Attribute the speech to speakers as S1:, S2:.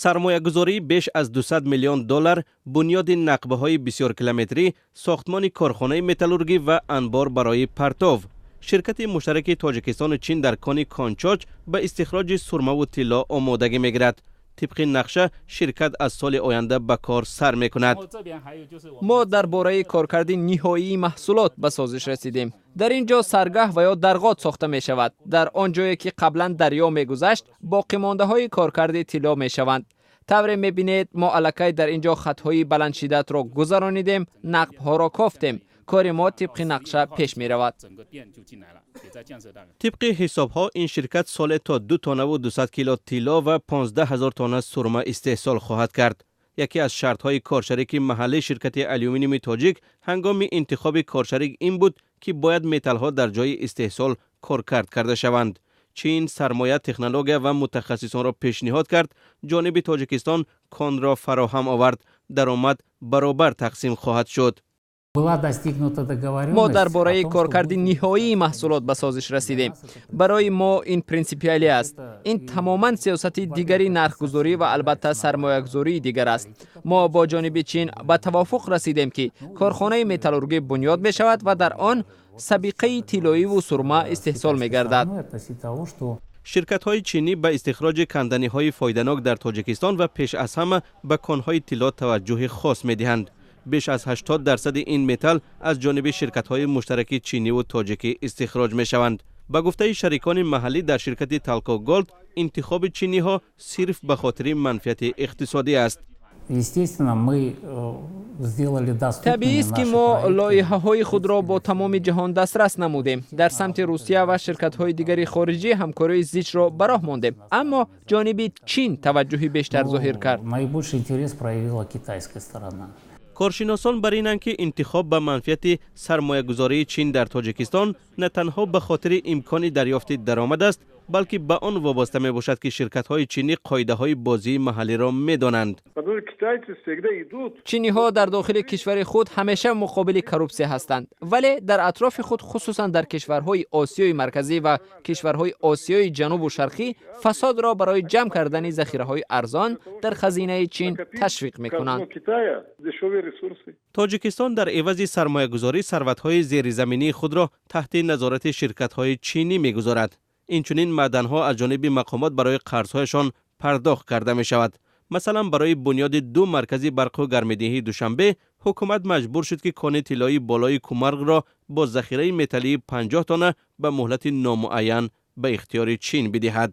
S1: Сармоягузории беш аз 200 миллион доллар, бунёди нақбаҳои бисёркилометрӣ, сохтмони корхонаи металлургӣ ва анбор барои партов. Ширкати муштараки Тоҷикистону Чин дар кони Кончоч ба истихроҷи сурмаву тилло омодагӣ мегирад. Тибқи нақша, ширкат аз соли оянда ба кор сар мекунад.
S2: Мо дар бораи коркарди ниҳоии маҳсулот ба созиш расидем. Дар ин ҷо саргаҳ ва ё дарғот сохта мешавад. Дар он ҷое ки қаблан дарё мегузашт, боқимондаҳои коркарди тилло мешаванд. Тавре мебинед, мо аллакай дар ин ҷо хатҳои баландшиддатро гузаронидем, нақбҳоро кофтем. Кори мо тибқи нақша пеш меравад.
S1: Тибқи ҳисобҳо, ин ширкат соле то 2 тоннаву 200 кило тилло ва 15 ҳазор тонна сурма истеҳсол хоҳад кард. Яке аз шартҳои коршарики маҳаллии ширкати Алюминиуми Тоҷик ҳангоми интихоби коршарик ин буд, ки бояд металлҳо дар ҷои истеҳсол коркард карда шаванд. Чин сармоя, технология ва мутахассисонро пешниҳод кард. Ҷониби Тоҷикистон конро фароҳам овард. Даромад баробар тақсим хоҳад шуд.
S2: Мо дар бораи коркарди ниҳоии маҳсулот ба созиш расидем. Барои мо ин принсипиалӣ аст. Ин тамоман сиёсати дигари нархгузорӣ ва, албатта, сармоягузории дигар аст. Мо бо ҷониби Чин ба тавофуқ расидем, ки корхонаи металлургӣ бунёд мешавад ва дар он сабиқаи тиллоиву сурма истеҳсол мегардад.
S1: Ширкатҳои чинӣ ба истихроҷи канданиҳои фоиданок дар Тоҷикистон ва пеш аз ҳама ба конҳои тилло таваҷҷӯҳи хос медиҳанд. Беш аз 80% ин металл аз ҷониби ширкатҳои муштараки чиниву тоҷикӣ истихроҷ мешаванд. Ба гуфтаи шарикони маҳаллӣ дар ширкати Талко Голд, интихоби чиниҳо сирф ба хотири манфиати иқтисодӣ аст.
S2: Табиист, ки мо лоиҳаҳои худро бо тамоми ҷаҳон дастрас намудем. Дар самти Русия ва ширкатҳои дигари хориҷӣ ҳамкории зичро ба роҳ мондем, аммо ҷониби Чин таваҷҷӯҳи бештар зоҳир кард.
S1: Коршиносон бар инанд, ки интихоб ба манфиати сармоягузории Чин дар Тоҷикистон на танҳо ба хотири имкони дарёфти даромад аст, балки ба он вобаста мебошад, ки ширкатҳои чинӣ қоидаҳои бозии маҳаллиро медонанд.
S2: Чиниҳо дар дохили кишвари худ ҳамеша муқобили коррупсия ҳастанд, вале дар атрофи худ, хусусан дар кишварҳои Осиёи Марказӣ ва кишварҳои Осиёи Ҷанубу Шарқӣ, фасодро барои ҷамъ кардани захираҳои арзон дар хазинаи Чин ташвиқ мекунанд.
S1: Тоҷикистон дар ивази сармоягузорӣ сарватҳои зеризаминии худро таҳти назорати ширкатҳои чинӣ мегузорад. Инчунин маъданҳо аз ҷониби мақомот барои қарзҳояшон пардохт карда мешавад. Масалан, барои бунёди ду маркази барқу гармидиҳии Душанбе ҳукумат маҷбур шуд, ки кони тиллоии болои Кумарғро бо захираи металлии 50 тонна ба муҳлати номуайян ба ихтиёри Чин бидиҳад.